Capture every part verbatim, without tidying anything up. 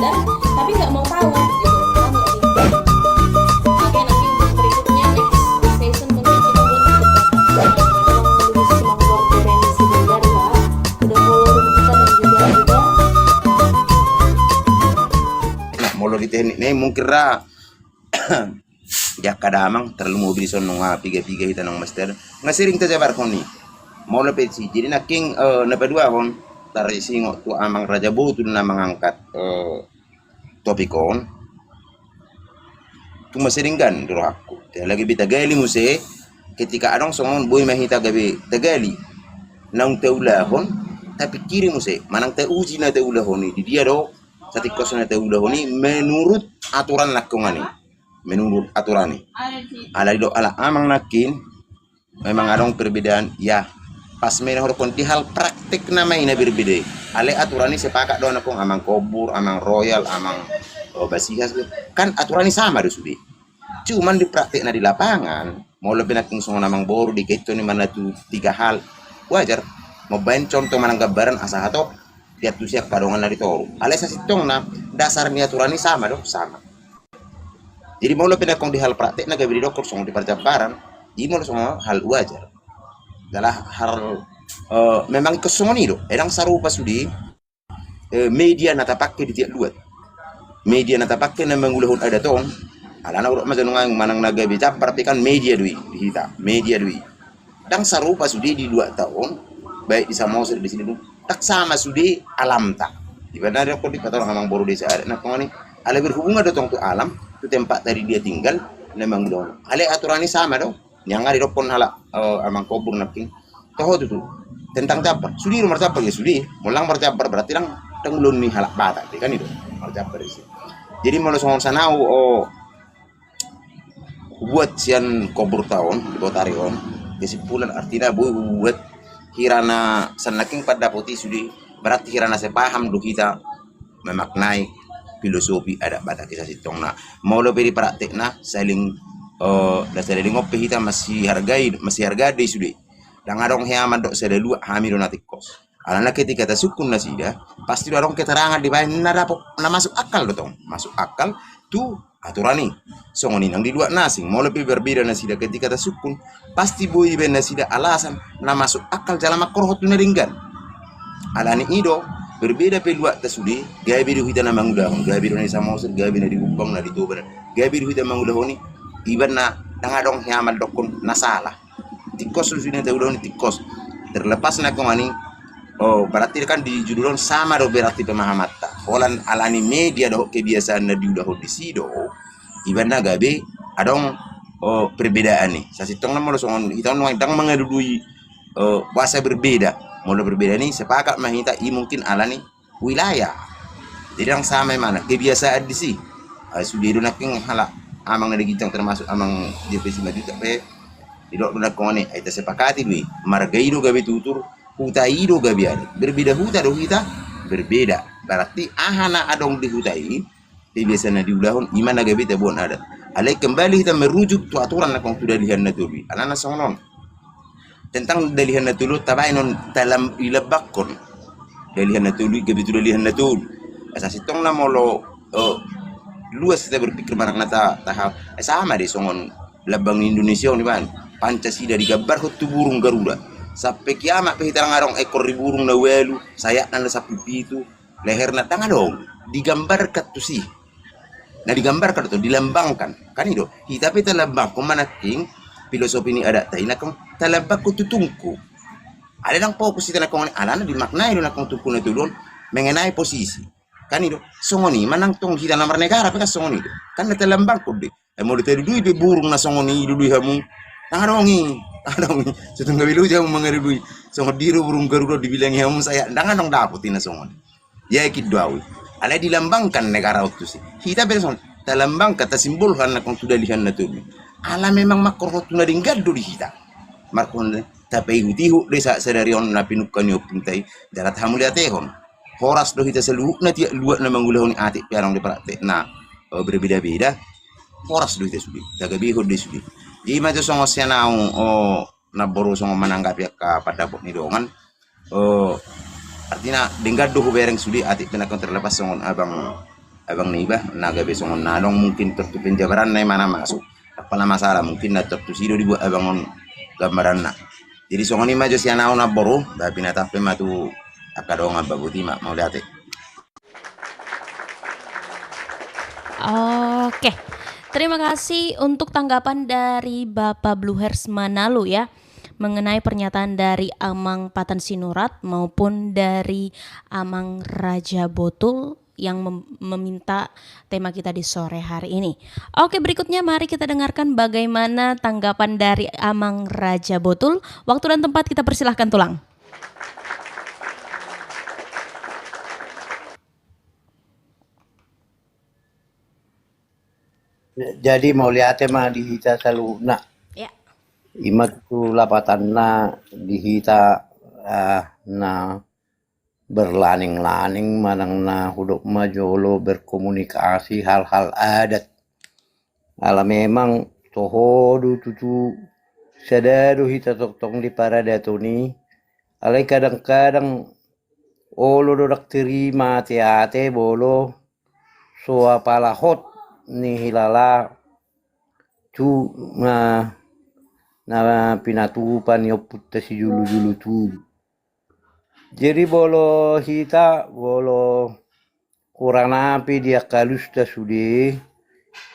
Tapi nggak mau tahu gitu. Paham nggak sih? Oke, nanti untuk berikutnya, next session, mungkin kita buat untuk lebih semangat dari si Bunda, ya. Udah follow kita dan juga udah. Nah, molo di teknik ni mungkin ra di angka damang, tarlumobi dison nunga piga-piga hita nunga master. Nga sering tajabarhon i. Molo pe si, jadi nangkin, eh, na paduahon, tarisingot tu amang Raja Botul na mangangkat, eh, topik on. Tu ma sering gan di rohangku. Te lagi be tagali muse, ketika adong songon boi ma hita gabe tagali. Naung taulahon, tapikiri muse, manang tauji na taulahon i. Di dia do, satingkos na taulahon i, menurut aturan nangkin i. Menurut aturan i. Alai do ala amang nangkin, memang adong perbedaan, ya. Pas menuruthon di hal praktek nama i na berbeda. Alai aturan i sepakat do nangkin amang Kobur, amang Royal, amang, oh, Basihas. Kan aturan i sama do sude. Cuman di praktek na di lapangan, molo pe nangkin songon amang boru di keto ni mana tu tiga hal. Wajar. Mambaen contoh manang gambaran asa hatop. Tiap tu siap padongan na di toru. Alai sasintongna dasar ni aturan i sama do, sama. Jadi molo pe nangkin di hal praktek na gabe didokkon songon di parjambaran, i molo songon hal wajar. Adalah hal, eh, memang ingkon songon i do. Ndang sarupa sude, eh, media na tapake di tiap luat. Media na tapake na mangulahon adat on, alana uruk ma janungang manang na gabe jambar pe kan media do i di hita, media do i. Ndang sarupa sude di luatta on, baik di Samosir di sini do. Ndang sama sude alamta. Ibaratna didokkon di patorang amang boru desa adat nangkin i. Alai berhubungan do tong tu alam, tu tempat tadi dia tinggal, na mangulahon. Alai aturan i sama do. Nian nga didokkon halak, eh, amang Kobur nangkin. Toho tutu. Tentang jambar. Sude do marjambar ya sude. Molo ndang marjambar berarti ndang, ndang ulaon ni halak Batak. Kan i do. Marjambar i. Jadi molo songon sian au, oh, hubuat sian Kobur ta on, di botari on, kesimpulan artina boi hubuat hira na sian nangkin pandapot i sude, berarti hira na sepaham do hita memaknai filosofi adat Batak i sasintongna. Molo pe di praktekna saling, eh, da saling on pe hita masihargai, masihargai do i sude. Ndang adong hea mandok sada luat, hami do na tingkos. Alana ketika tasungkun nasida, pasti do adong keterangan dibaen na dapot, na masuk akal do tong. Masuk akal tu aturan i. Songon i nang di luat na asing, molo pe berbeda nasida ketika tasungkun, pasti boi dibaen nasida alasan na masuk akal jala mangkorhon tu na denggan. Alani i do, berbeda pe luatta sude, gabe do hita na mangulahon, gabe do na di Samosir, gabe na di Humbang, na di Toba, gabe do hita mangulahon i, ibaen na ndang adong hea mandokkon na sala. Tingkos do sude na taulahon i tingkos. Terlepas nangkin i, oh, berarti kan di judul on sama do berarti pemahamanta. Holan alani media dohot kebiasaan na diulahon disi do, ibaen na gabe adong, oh, perbedaan i. Sasintongna molo songon hita on ndang mangalului, oh, bahasa berbeda. Molo berbeda i sepakat ma hita i mungkin alani wilayah. Jadi ndang sama i mana kebiasaan disi. Ah, sude do nangkin halak amang na di ginjang termasuk amang J P Simanjuntak pe. Didok do nangkin i, ai tasepakati do i. Marga i do gabe tutur, huta i do gabe adat. Berbeda huta do hita, berbeda. Berarti aha na adong di huta i, kebiasaan na diulahon, i ma na gabe taboan adat. Alai kembali hita merujuk tu aturan nangkin tu Dalihan Na Tolu i. Alana songon on. Tentang Dalihan Na Tolu, tabaen on talam-, dilambangkon. Dalihan Na Tolu i gabe tu Dalihan Na Tolu. Sasintongna molo, eh, luas hita berpikir manang na ta-, taha, eh, sama do songon lambang Indonesia on ibaen. Pancasila digambarhon tu burung Garuda. Sampe kiamat pe hita ndang adong ekor ni burung na ualu, sayatna na sampulu pitu, leherna ndang adong. Digambarkan tusi. Na digambarkan do tong, dilambangkan. Kan i do, hita pe talambangkon ma nangkin filosofi ni adatta i nangkin talambangkon tu tungku. Alai ndang fokus hita nangkin alana dimaknai do nangkin tungku na tolu on mengenai posisi. Kan i do, songon i ma nang tong hita na marnegara pe kan songon i do. Kan na talambangkon do i. Eh, molo talului pe burung na songon i, lului hamu. Ndang adong i, ndang adong i. Situngga be luja hamu mangalului. Songon dia do burung Garuda dibilangi hamu, saya ndang adong dapot i na songon i. Yakin do au i. Alai dilambangkan negara on tusi. Hita pe songon i. Talambangkan, tasimbolkan nangkin tu Dalihan Na Tolu i. Ala memang mangkorhon tu na denggan do di hita. Mangkorhon tapaihut-ihut do i sa-, sadari on na pinungka ni ompunta i, jala tahamauliatehon. Horas do hita saluhutna tiap luat na mangulahon i, atik pe adong di praktekna, eh, berbeda-beda. Horas do hita sude, tagabehon do i sude. Jadi i ma jo songon sian au, oh, namboru songon mananggapi angka pandapot ni dongan. Eh, artina denggan do hubereng sude, atik pe nangkin terlepas songon abang abang niba, na gabe songon na adong mungkin tortu penjabaranna i ma na masuk. Apala masalah mungkin na tortu sido dibuat abang on gambaranna. Jadi songon i ma jo sian au namboru, ba pinatampe ma tu angka dongan ba, boti ma, mauliate. Oke. Terima kasih untuk tanggapan dari Bapak Bluehers Manalu ya, mengenai pernyataan dari Amang Patan Sinurat maupun dari Amang Raja Botul yang mem- meminta tema kita di sore hari ini. Oke, berikutnya mari kita dengarkan bagaimana tanggapan dari Amang Raja Botul. Waktu dan tempat kita persilahkan, Tulang. Jadi mauliate ma di hita saluhutna. Ya. Ima tu lapatanna di hita, ah, na berlaning-laning manang na hudok ma jolo berkomunikasi hal-hal adat. Ala memang toho do tutu sada do hita tongtong di paradaton i, alai kadang-kadang olo do dang terima ate-ate molo so apala hot ni hilala tu na, na pinatupa ni ompunta sijolo-jolo tubu. Jadi molo hita, molo hurang api di angka alusta sude,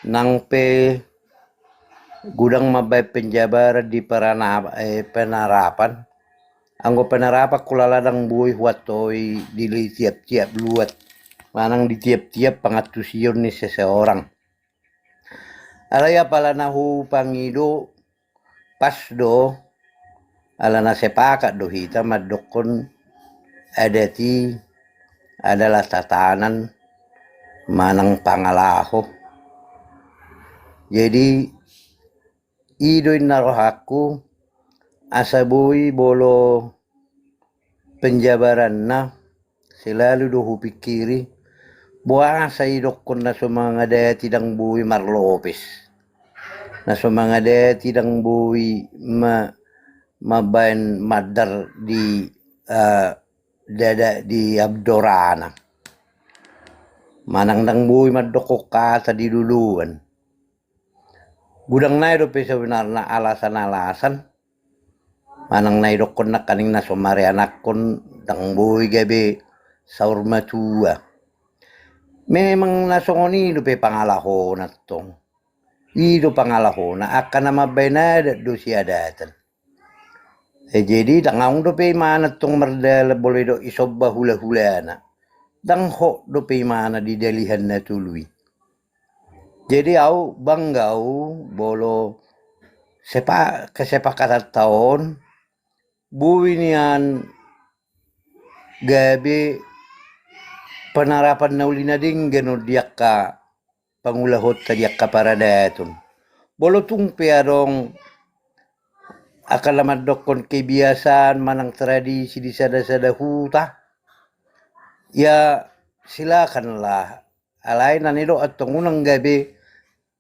nang pe godang mambaen penjabaran di paranap- eh, penarapan. Anggo penarapan hulala dang boi huantoi di tiap-tiap luat manang di tiap-tiap pangantusion ni seseorang. Alai apala na hupangido pas do, ala na sepakat do hita mandokkon adat i adalah tatanan manang pangalaho. Jadi i do inna rohangku, asa boi molo penjabaranna selalu do hupikiri, boasa idokkon na so mangadati dang boi marlopes, na so mangadati dang boi ma- mambaen mandar di, eh, dada di andorana, manang dang boi mandokkon hata di loloan. Godang nai dope sebenarna alasan-alasan manang na idokkon nangkaning na so mareanakkon dang boi gabe saur matua. Memang na songon i dope pangalahona tong. I do pangalahona angka na mambaen adat do siadatan. E, jadi dang adong dope imana tong mardalan molo idok isomba hula-hulana. Dang hot dope imana di dalihan na tolu i. Jadi au bangga au molo sepa- kesepakatan ta on boi nian gabe penarapan na uli na denggan on di angka pangulahonta di angka paradaton. Molo tung pe adong angka na mandokkon kebiasaan manang tradisi di sada-sada huta, ya silakanlah. Alai na nidok antong unang gabe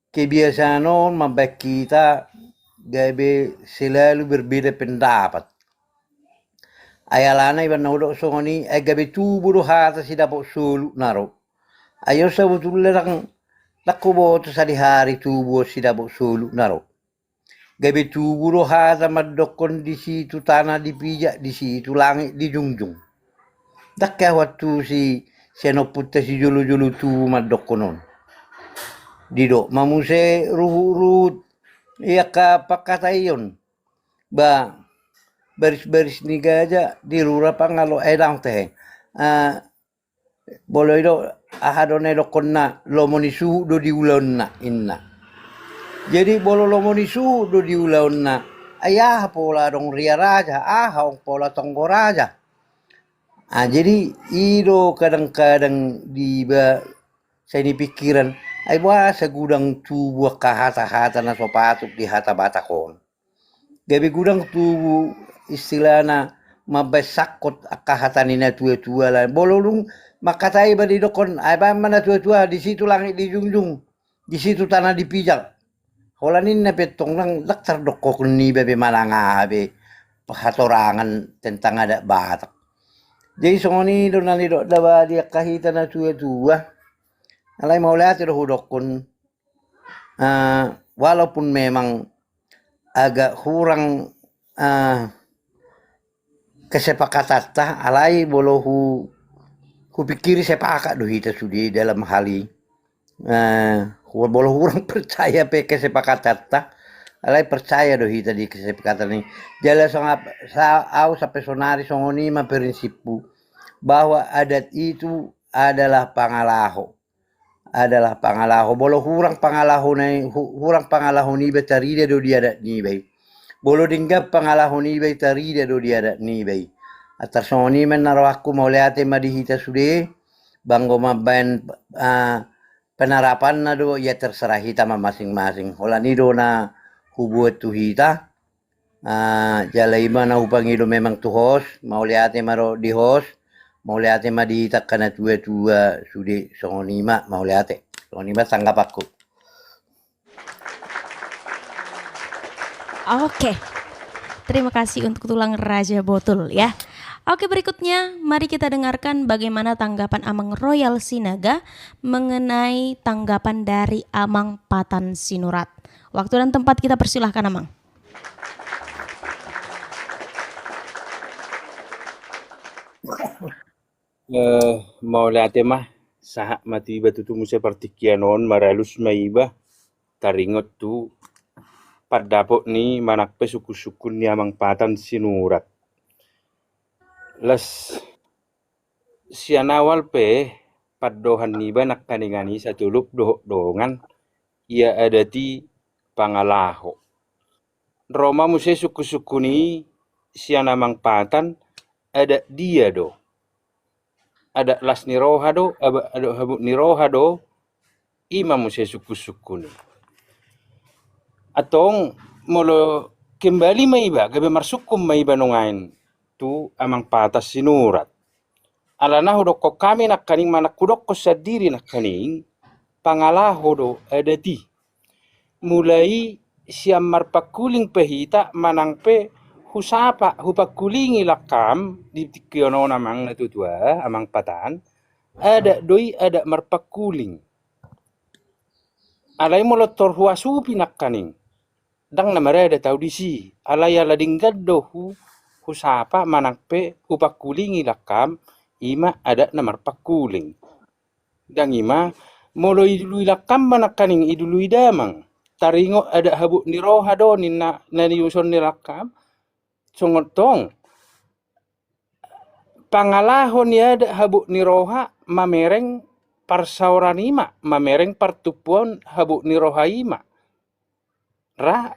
kebiasaan on mambaen hita gabe selalu berbeda pendapat. Ai alana iba na hudok songon i, ai gabe tubu do hata sidapot solu na ro. Ai on sabotulna dang, dang huboto sadihari tubu on sidapot solu na ro. Gabe tubu do hata mandokkon disi tu tana dipijak, disi tu langit dijungjung. Dang ke ahu antusi sian ompunta sijolo-jolo tubu mandokkon on. Didok ma muse ruhut-ruhut i angka pangkataion. Ba baris-baris ni gaja di rura pangalo, e dang tehe. Ah, molo idok aha do na idokkonna, lomo ni suhut do di ulaonna inna. Jadi molo lomo ni suhut do di ulaonna, ai aha pola adong ria raja, aha ong pola tonggo raja. Ah, jadi i do kadang-kadang di ba sai ni pikiran, ai boasa godang tubu angka hata-hata na so patut di hata Batak on. Gabe godang tubu istilahna mambaen sangkot angka hata ni na tua-tua lain. Molo dung mangkatai ba didokkon, ai baen ma na tua-tua, disi tu langit dijungjung, disi tu tana dipijak. Holan ninna pe tong dang, dang tardokkon niba be manang aha be hatorangan tentang adat Batak. Jadi songon i do na nidok daba di angka hita na tua-tua. Alai mauliate do hudokkon, eh, walaupun memang agak kurang, eh, kesepakatanta, alai molo hu-, hupikiri sepakat do hita sude dalam hal i. Eh, hu-, molo hurang percaya pe kesepakatanta, alai percaya do hita di kesepakatan i. Jala sanga-, sa-, au sampe sonari songon i ma prinsipku, bahwa adat itu adalah pangalaho. Adalah pangalaho. Molo hurang pangalaho na-, hu-, hurang pangalaho niba, tarida do di adat niba i. Molo denggan pangalaho niba i, tarida do di adat niba i. Atar songon i ma na rohangku, mauliate ma di hita sude, banggo mambaen, ah, penerapanna do, ya terserah hita ma masing-masing. Holan i do na hubuat tu hita. Ah, jala i ma na hupangido memang tu host, mauliate ma ro di host, mauliate ma di hita angka na tua-tua sude, songon i ma, mauliate. Songon i ma tanggapanku. Oke. Terima kasih untuk tulang Raja Botul ya. Oke, berikutnya mari kita dengarkan bagaimana tanggapan Amang Royal Sinaga mengenai tanggapan dari Amang Patan Sinurat. Waktu dan tempat kita persilahkan, Amang. Eh, mauliate ma, sahat ma tu iba tutu muse partingkian on, maralus ma iba, taringot tu pandapot ni manang pe sungkun-sungkun ni Amang Patan Sinurat. Las sian awal pe pandohan niba nangkaningan i satolop dohot dongan, ia adat i pangalaho. Ro ma muse sungkun-sungkun i sian Amang Patan, adat dia do? Adat las ni roha do, aba-, adat habot ni roha do? I ma muse sungkun-sungkun i. Antong molo kembali ma iba, gabe marsungkun ma iba nuaeng tu Amang Patan Sinurat. Alana hudokkon hami nangkaning, manang hudokkon sandiri nangkaning, pangalaho do adat i. Mulai sian marpangkuling pe hita manang pe husapa, hupangkulingi langkam di tingki on, Amang na tuatua, Amang Patan, adat do i, adat marpangkuling. Alai molo tor huasupi nangkaning, ndang na maradat au disi, alai ala denggan do hu-, husapa manang pe hupangkulingi langkam, i ma adat na marpangkuling. Ndang i ma, molo idului langkam ma nangkaning, idului damang, taringot adat habot ni roha do ninna na niuson ni langkam, songon tong pangalaho ni adat habot ni roha mamereng parsaoran i ma, mamereng partumpuon habot ni roha i ma. Ra,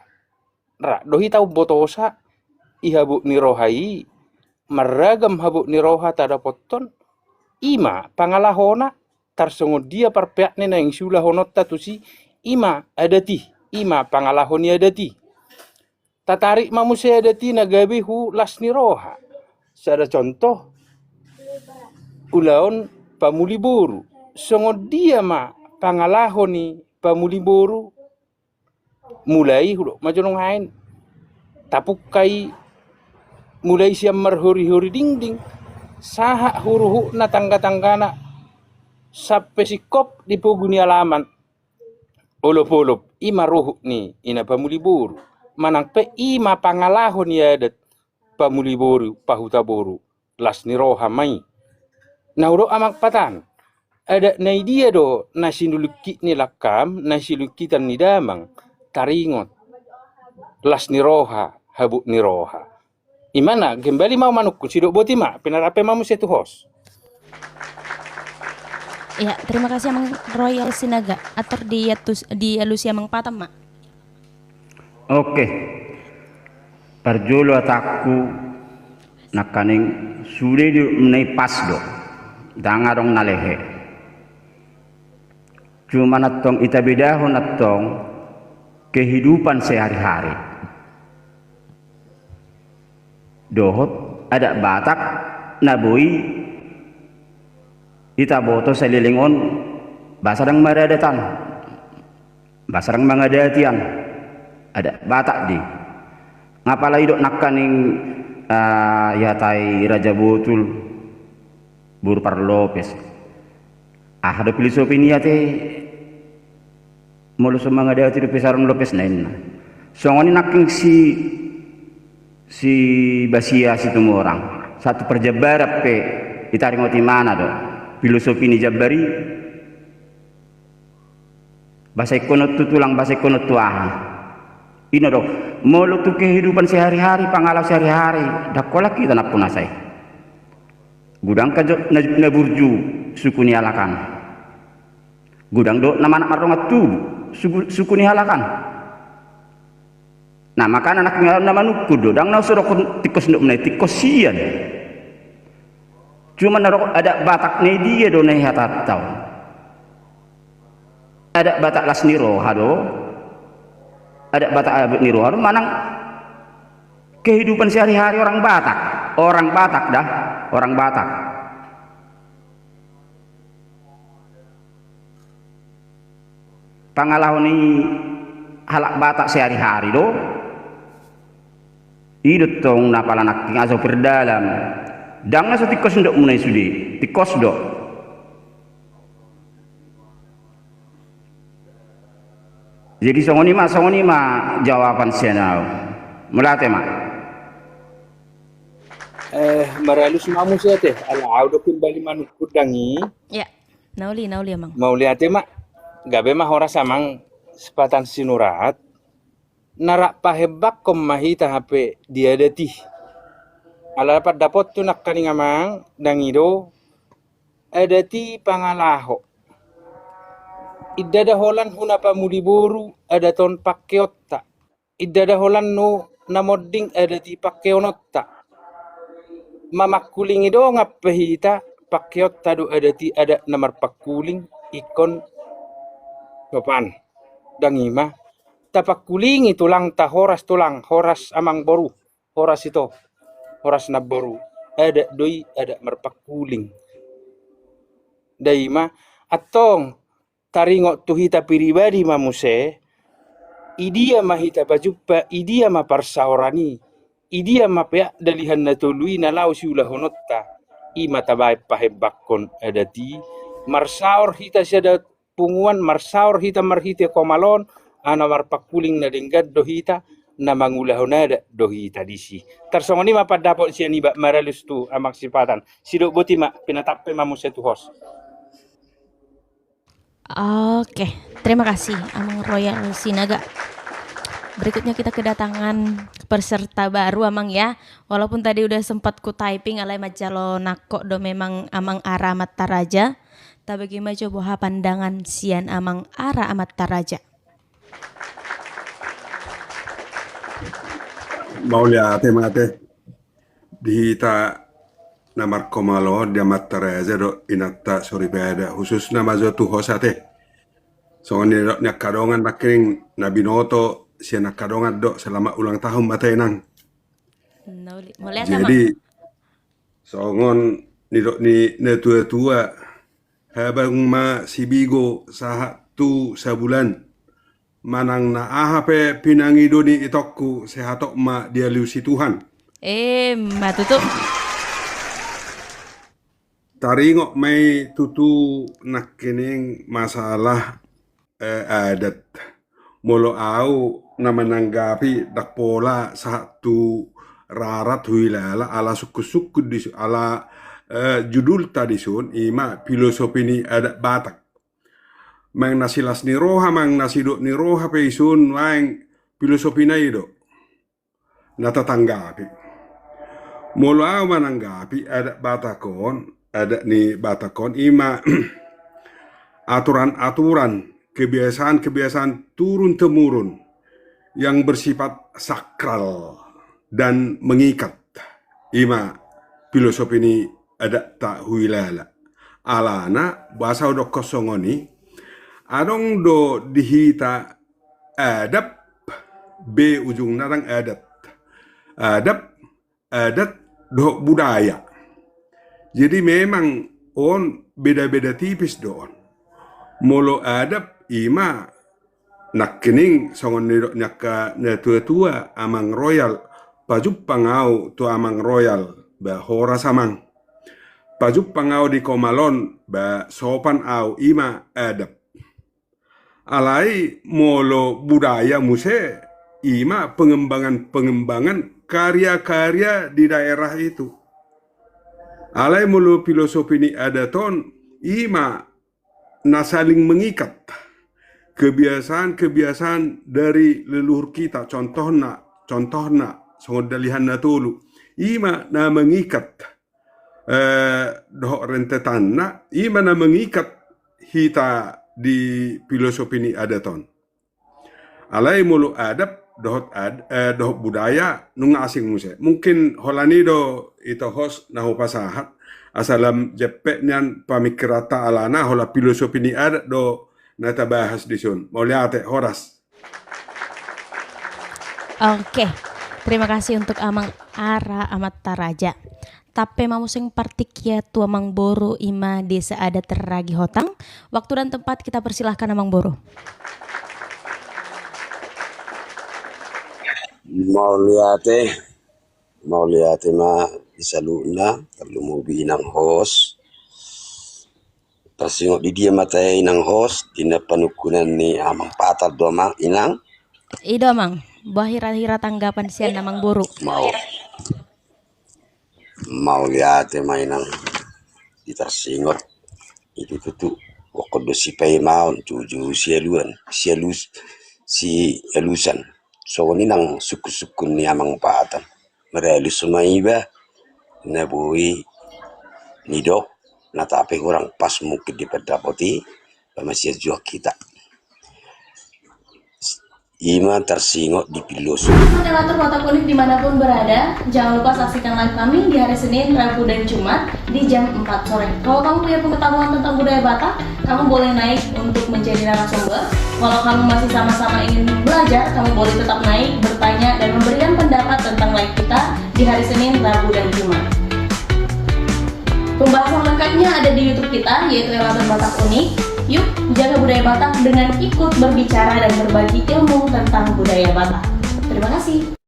ra do hita umbotosa i habot ni roha i, marragam habot ni roha tadapothon, i ma pangalahona, tarsongon dia parpeak ni naeng siulahononta tusi, i ma adat i, i ma pangalaho ni adat i. Tatarik ma muse adat i na gabe hu las ni roha. Sada contoh, ulaon pamuli boru. Songon dia ma pangalaho ni pamuli boru? Mulai, hudok ma jo nuaeng, tapungka i mulai sian marhori-hori dingding sahat huruhutna tangga-tanggana sampe singkop di pogu ni alaman. Olop-olop, i ma ruhut ni ina pamuli boru. Manang pe i ma pangalaho ni adat pamuli boru, pahuta boru, las ni roha ma i. Na hudok Amang Patan, adat na i dia do na sinulingkit ni langkam, na sinulingkitan ni damang, taringot las ni roha, habot ni roha? I ma na, kembali ma au manungkun, sidok boti ma, pinarap ma muse tu host. Ya, terima kasih Amang Royal Sinaga. Atur di atus, dialusi Amang Patan ma. Oke. Parjolo atakku nangkaning sude do na i pas do. Ndang adong na lehe. Cuma antong ita bedahon antong kehidupan sehari-hari. Dohot adat Batak na boi ita boto saleleng on, boasa ndang maradatan, boasa ndang mangadatian, adat Batak do i. Nga pala idok nangkaning, ah, i hatai Raja Botul, boru parlopes. Aha do filosofi ni ate? Molo so mangadati dope saron lopes na inna. Songon i nangkin si, si Basia Situmorang. Satu parjambaran pe ditaringot imana do. Filosofi ni jambar i. Basa ingkon on tu tulang, basa ingkon on tu aha. Ino do, molo tu kehidupan sehari-hari, pangalaho sehari-hari, ndang holan hita nampuna sai. Godang kan jo na, na burju suku ni halak an. Godang do na manat mardongan tubu suku, suku ni halak an. Nah, makana nangkin na manungkun do, ndang na so dokkon tingkos ndok muna i, tingkos sian. Cuma na dokkon adat Batak na i dia do na i hatanta on. Adat Batak las ni roha do. Adat Batak abot ni roha do manang kehidupan sehari-hari orang Batak. Orang Batak dah, orang Batak. Pangalaho ni halak Batak sehari-hari do. I do tong na pala nangkin aso perdalam. Ndang na so tingkos ndok muna i sude, tingkos do. Jadi songon i ma, songon i ma jawaban sian au. Mauliate ma. Eh, maralus ma muse ate, ala au do kembali manungkun dang i. Ya, nauli, nauli amang. Mauliate ma, gabe ma horas amang sipatan sinurat. Na rap pahembangkon ma hita hape di adat i. Ala pandapothu nangkaning amang, dang i do, adat i pangalaho. Inda da holan hu na pamuli boru adat on pangkeonta. Inda da holan nu na monding adat i pangkeononta. Mamangkulingi dongan pe hita, pangkeonta do adat i adat na marpangkuling, ingkon sopan. Dang i ma. Tapangkulingi tulangta, horas tulang, horas amang boru, horas ito, horas namboru. Adat do i, adat marpangkuling. Dang i ma, antong taringot tu hita pribadi ma muse, i dia ma hita pajumpa, i dia ma parsaoran i, i dia ma peak dalihan na tolu i na laho siulahononta, i ma tabaen pahembangkon adat i, marsaor hita sada punguan, marsaor hita marhite komal on, ala na marpangkuling na denggan do hita, na mangulahon adat do hita disi. Tarsongon i ma pandapot sian i ba, maralus tu amang sipatan. Sidok boti ma, pinatap pe ma muse tu host. Oke, terima kasih Amang Royal Sinaga. Berikutnya kita kedatangan peserta baru, Amang, ya. Walaupun tadi udah sempat ku typing, alai manjalo nangkok do memang Amang Ara Amanta Raja. Tabagi ma jo boha pandangan sian Amang Ara Amanta Raja. Mauliate ma ate. Di hita na markomal on, di amanta raja dohot inanta soripada, khususna ma jo tu host ate. Songon nidok ni angka dongan nangkining, na binoto sian angka dongan do selamat ulang tahun ma ate, Inang. Nauli. Mauliate, Amang. Jadi songon nidok ni natuatua, habang ma sibigo sahat tu sabulan, manang na aha pe pinangido ni itongku, sehat ma dialusi Tuhan. Emma tutu. Taringot ma i tutu nangkining masalah, eh, adat. Molo au na mananggapi, ndang pola sahat tu rarat huilala, ala sungkun-sungkun di su-, ala, eh, judulta dison, i ma filosofi ni adat Batak. Manang na silas ni roha, manang na sidok ni roha pe ison, manang filosofina i do na tatanggapi. Molo au mananggapi adat Batak on, adat ni Batak on, i ma aturan-aturan, kebiasaan-kebiasaan turun temurun yang bersifat sakral dan mengikat. I ma filosofi ni adatta huilala. Alana, boasa hudokkon songon i, adong do di hita adab, be ujungna ndang adat. Adab, adat, dohot budaya. Jadi memang on beda-beda tipis do on. Molo adab, i ma nangkining songon nidok ni angka natuatua, Amang Royal, pajumpang au tu Amang Royal, ba horas Amang. pajumpang au di komal on, ba sopan au, i ma adab. Alai molo budaya muse, i ma pengembangan-pengembangan karya-karya di daerah itu. Alai molo filosofi ni adat on, i ma na saling mengikat kebiasaan-kebiasaan dari leluhur kita, contohna, contohna, songon dalihan na tolu. I ma na mengikat, eh, dohot rentetanna, i ma na mengikat hita di filosofi ni adat on. Alai molo adab dohot ad-, eh, dohot budaya, nunga asing muse. Mungkin holan i do ito host na hupasahat, asa lam jempek nian pamingkiranta alana holan filosofi ni adat do na tabahas dison. Mauliate, horas. Oke, terima kasih untuk Amang Ara Amanta Raja. Tape ma muse partingkian tu Amangboru, i ma Desa Adat Ragi Hotang. Waktu dan tempat kita persilahkan, Amangboru. Mauliate, mauliate ma di saluhutna, tarlumobi inang host. Tarsingot di dia ma tahe, inang host, di na panungkunan ni Amang Patar do, Amang, inang? I do, Amang. Boha hira-hira tanggapan sian Amangboru? Mau. Mauliate ma, inang, di tarsingot. I do tutu, ingkon do sipaimaon, jujur sialuan, sialus, sialusan. Songon i nang sungkun-sungkun ni Amang Patar. Maralus ma iba na boi nidok, na tape hurang pas mungkin di pendapat i, ba masian juak hita. I ma tarsingot di filosofi. Relator Batak Unik dimanapun berada, jangan lupa saksikan live kami di hari Senin, Rabu, dan Jumat di jam empat sore. Kalau kamu punya pengetahuan tentang budaya Batak, kamu boleh naik untuk menjadi narasumber. Kalau kamu masih sama-sama ingin belajar, kamu boleh tetap naik, bertanya, dan memberikan pendapat tentang live kita di hari Senin, Rabu, dan Jumat. Pembahasan lengkapnya ada di YouTube kita, yaitu Relator Batak Unik. Yuk, jaga budaya Batak dengan ikut berbicara dan berbagi ilmu tentang budaya Batak. Terima kasih.